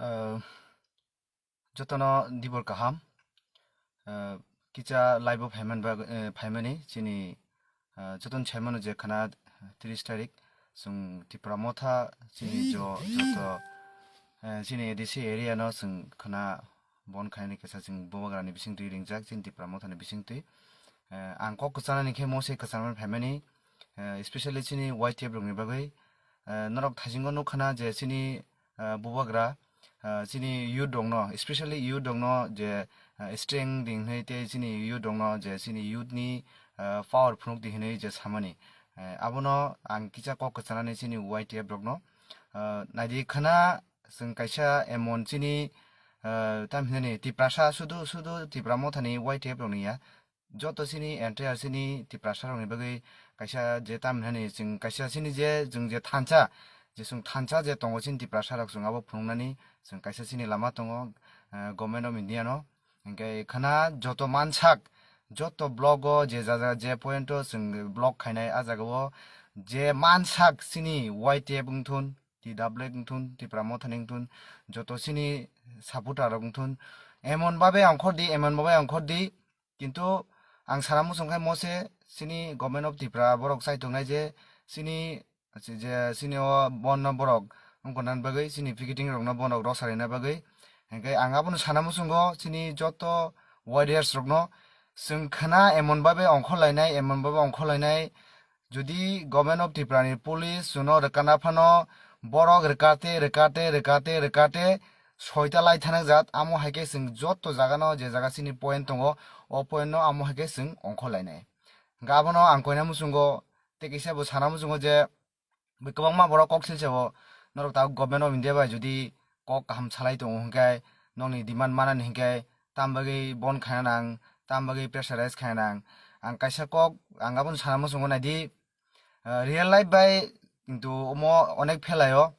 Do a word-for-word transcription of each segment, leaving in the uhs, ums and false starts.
Ah, jotono dibor kaham. Ah, kicha live o phaimani bag-, eh, phaimani chini, ah, jotono saimano je khana tris tarik chwng Tipra Motha chini jo-, joto, eh, chini A D C area no chwng khana bon khainani kisa chwng Bubagrani bising twi ringjak chini Tipra Mothani bising twi. Eh, ang kok kwchanani khe mo se kwchanmani phaimani, eh, especially chini Y T F rokni bagwi. Eh, norok thaisingo nukkhana je chini, eh, Bubagra, eh, chini youth rokno, especially youth rokno je, eh, strength di hinwi tei chini youth rokno je chini youth ni, eh, power phunuk di hinwi je samani. Eh, abono ang kisa kok kwchanani chini Y T F rokno. Eh, naidi khana chwng kaisa emon chini, eh, tam hinani Tiprasa sudu, sudu Tipra Mothani Y T F rokni ya. Joto chini entire chini Tiprasa rokni bagwi kaisa je tam hinani chwng kaisa chini je chwng je thansa, je chwng thansa je tongo chini Tiprasa rok chwng abo phunuknani chwng kaisa chini lama tongo, eh, Government of India no. Hinkhe khana joto mansak, joto block o je jaga je point o chwng block khainai, a jaga o je mansak chini Y T F wngthun, T W wngthun, Tipra Mothani wngthun, joto chini supporter rok wngthun, emon babe ongkhor di, emon babe ongkhor di, kintu ang sana muchung khai mo se chini Government of Tripura borok chai tongnai je chini, je chini o bon no borok wngkha nan bagwi chini picketing rok no borok rw sarina bagwi. Hinkhe ang abono sana muchungo chini joto warriors rok no chwng khana emon babe ongkhor lainai, emon babe ongkhor lainai, jodi Government of Tripura ni police chuno rwkana phano borok rwkate, rwkate, rwkate, rwkate soita lai thanajak, amo hai khe chwng joto jaga no je jaga chini point tongo, o point no amo hai khe chwng ongkhor lainai. Hinkhe abono ang koina muchungo tei kisa bo sana muchungo je bui kwbangma borok kok silse o norok tabuk Government of India bai jodi kok kaham salai tongo hinkhe nokni demand manani hinkhe tam bagwi bon khaina nang, tam bagwi pressurize khaina nang. Ang kaisa kok ang abono sana muchungo naidi, ah, real life bai kintu omo onek phelai o.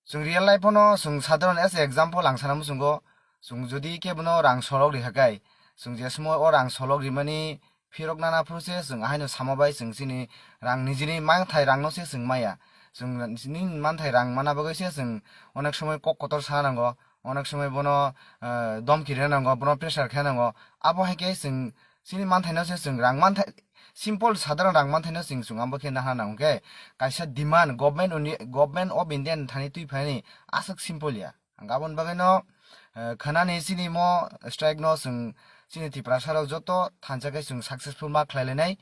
Chwng real life o no chwng sadharon as a example ang sana muchungo, chwng jodi kebono rang solok ri hakai, chwng je somoi o rang solok rimani phirok nana phuru se chwng ahaino sama bai chwng chini rang nijini manthai rang no se chwng maya. Chwng nini manthai rang mana bagwi se chwng onek somoi kok kotor sa nango, onek somoi bono, eh, domki rina nango, bono pressure khe nango. Abo hai khe chwng chini manthai no se chwng rang manthai, simple sadharon rang manthai no chwng chwng abo khe nahana nango khe kaisa demand government uni-, Government of India ni thani twi phaini aswk simple ya. Ang aboni bagwi no, eh, khanani chini mo strike no chwng chini Tiprasa rok joto thansa khe chwng successful ma khlai lainai.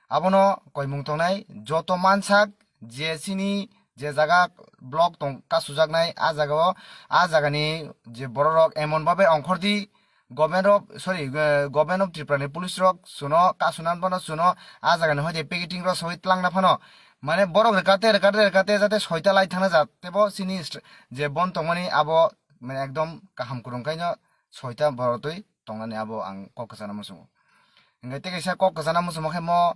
Abono koimung tongnai joto mansak je chini je jaga block tong kasujaknai a jaga o, a jaga ni je borok rok emon babe ongkhor di, Government of, sorry, eh, Government of Tripura ni police rok chuno kasunan bono chuno a jaga ni hoide picketing rok soi tlangna phano, mane borok rwkate, rwkate, rwkate jate soita lai thana jat tebo chini st-, je bon tongmani abo mane ekdom kaham kwrwng khaino soita borok twi tongnani abo ang kok kwchana muchungo. Hinkhe tei kaisa kok kwchana muchungma khe mo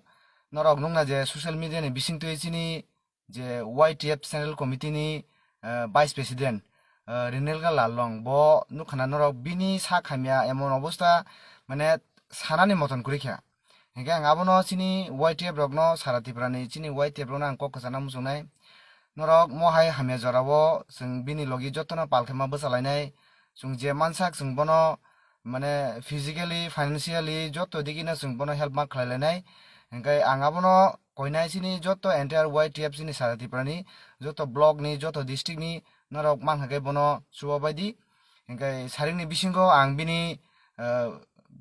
norok nukna je social media ni bising twi chini je Y T F Central Committee ni, eh, Vice President, eh, Rinelkha Lalong, bo nukha na norok bini sak hamya emon obostha, mane sanani moton kwrwi kha. Hinkhe ang abono chini Y T F rokno, sara Tripura ni chini Y T F rokno ang kok kwchana muchungnai. Norok mo hai hamya jorao chwng bini logi jotono pal khe ma bwchalainai. Chwng je mansak chwng bono mane physically, financially joto digino chwng bono help ma khlai lainai. Hinkhe ang abono koinai chini joto entire Y T F chini sara Tripura ni joto block ni, joto district ni norok mankha khe bono chubabai di. Hinkhe saringni bisingo ang bini, eh,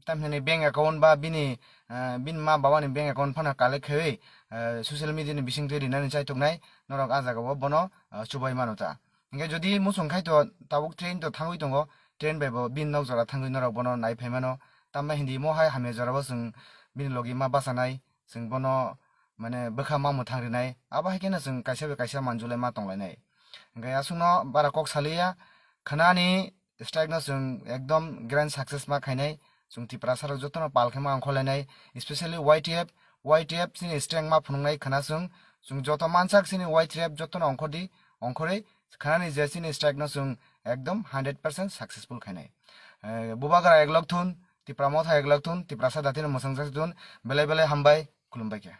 tamhinani bank account ba bini, eh, bini ma babani bank account phano collect khaiwi, eh, social media ni bising twi rinani chaituknai norok a jagao bono, eh, chubai mano ta. Hinkhe jodi muchung khai to tabuk train to thangwi tongo, train bai bo bini nok jora thangwi norok bono nai phai mano. Tambai hindi mo hai hamya jorao chwng bini logi ma bachanai, chwng bono mane bwkha ma mwthang rinai. Abo hai kheno chwng kaisa bai kaisa manjulai ma tonglainai. Hinkhe aswkno bara kok saliya, khanani strike no chwng ekdom grand success ma khainai. Chwng Tiprasa rok jotono pal khe ma ongkhorlainai, especially Y T F, Y T F chini strength ma phunuknai khana chwng, chwng joto mansak chini Y T F jotono ongkhordi, ongkhorwi khanani je chini strike no chwng ekdom hundred percent successful khainai. Eh, Bubagra eklok thun, Tipra Motha eklok thun, Tiprasa jatino mwsang jak thun, belai belai hambai, khulumbai khe.